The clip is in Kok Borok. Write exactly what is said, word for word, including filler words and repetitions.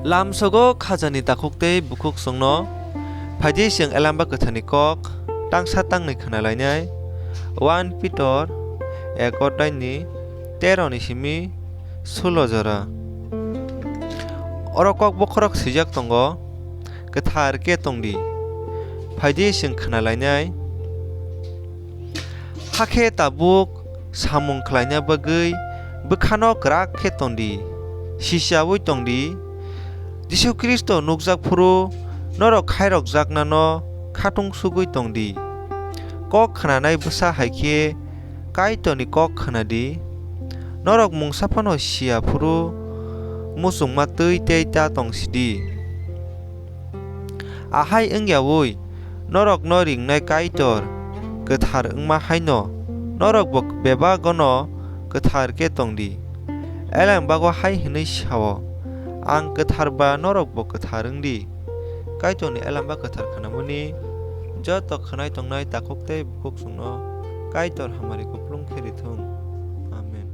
Lamsogo khajani takhuk tei bukhuk chwngno phaidi chwng Elamba Kwtharni kok tangsa tangnwi khwnalainai. One Pitor ek odai ni tero ni simi sulo jora. Oro kok bokhorok swijak tongo, "Kwthar khe tong di." Phaidi chwng khwnalainai. Hakhe tabuk samung khlaina bagwi bwkhano kwrak khe tong di, sichaui tong di. Jisu Khristo nukjak phuru norok khairokjaknano khatung sugwi tong di. Kok khnanai bwsa hai khe Kaitorni kok khna di. Norok mungsa phano siya phuru muchungma twi tei ta tong si di. Ahai wng yaui norokno ringnai Kaitor kwthar wngma haino norokbo bebagono kwthar khe tong di. Elambago hai hwnwi sa-o, "Ang kwthar ba norokbo kwthar wng di." Kaitorni Elamba Kwthar khnamani joto khwnai tongnai takhuk tei bukhuk chwngno Kaitor hamari kupulung khe ri thung. Amen.